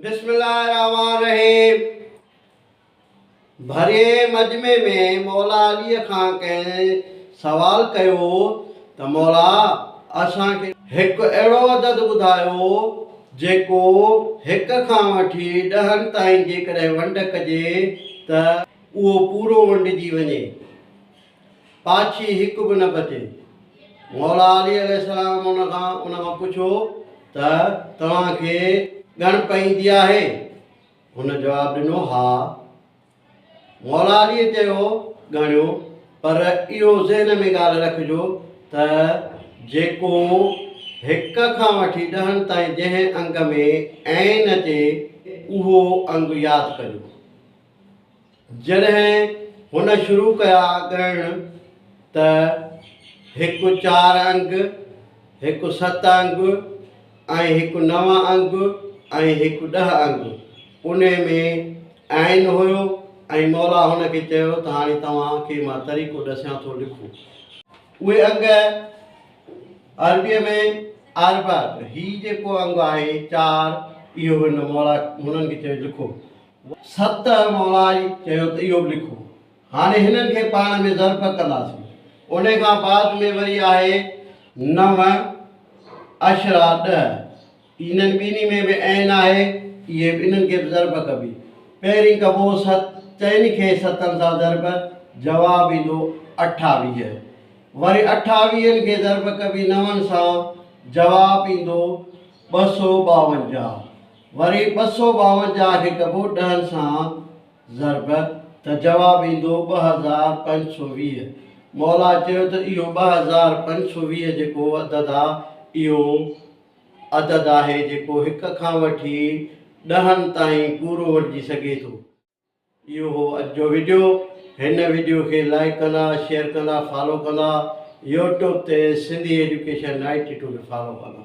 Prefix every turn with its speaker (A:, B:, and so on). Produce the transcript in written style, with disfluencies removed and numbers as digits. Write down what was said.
A: بسم الله الرحمٰن الرحيم ڀرئي مجمعي ۾ مولا عليء کان ڪنهن سوال ڪيو ته مولا اسان کي هڪ اهڙو عدد ٻڌايو جيڪو هڪ کان وٺي ڏهن تائين جيڪڏهن ونڊ ڪجي ته اهو پورو ونڊجي وڃي. پاڇي هڪ به نه بچي. مولا علي عليه السلام ان کان ان کان پڇيو ته توهان کي ڳڻپ ايندي آهي؟ هن جواب ڏنو ها. مولا عليء چيو ڳڻيو پر اهو ذهن ۾ ڳالهه رکجو ته جيڪو هڪ کان وٺي ڏهن تائين جنهن انگ ۾ عين اچي اهو انگ ياد ڪجو. جڏهن هن شروع ڪيا ڳڻڻ ته هڪ چار انگ، هڪ ست انگ ۽ هڪ نو انگ ۽ هڪ ڏهه انگ انهي ۾ عين هيو ۽ مولا هن کي چيو ته هاڻي توهان کي مان طريقو ڏسيان ٿو لکو. اهي انگ عربيء ۾ اربع ته هي جيڪو انگ آهي چار اهو هن مولا هنن کي چيو لکو. ست مولائي چيو ته اهو به لکو. هاڻي هنن کي پاڻ ۾ ضرب ڪنداسين. انهي کان بعد ۾ وري آهي نو عشرا ڏهه. انهن ٻنهي ۾ به عين آهي، اهي به انهن کي به ضرب ڪبي. پهرين ڪبو ست چئن کي ستن سان ضرب، جواب ايندو 28. وري اٺاويهن کي ضرب ڪبي نون سان، جواب ايندو 252. وري 252 کي ڪبو ڏهن سان ضرب ته جواب ايندو 2520. مولا چيو ته اهو 2520 جيڪو عدد آ اهو عدد آهي جيڪو هڪ کان وٺي ڏهن تائين پورو وٺجي سگهي ٿو. اهو هو اڄ جو وڊيو. هن وڊيو کي لائيڪ ڪندا، شيئر ڪندا، فالو ڪندا. يوٽيوب تي سنڌي ايجوڪيشن 92 کي فالو ڪندا.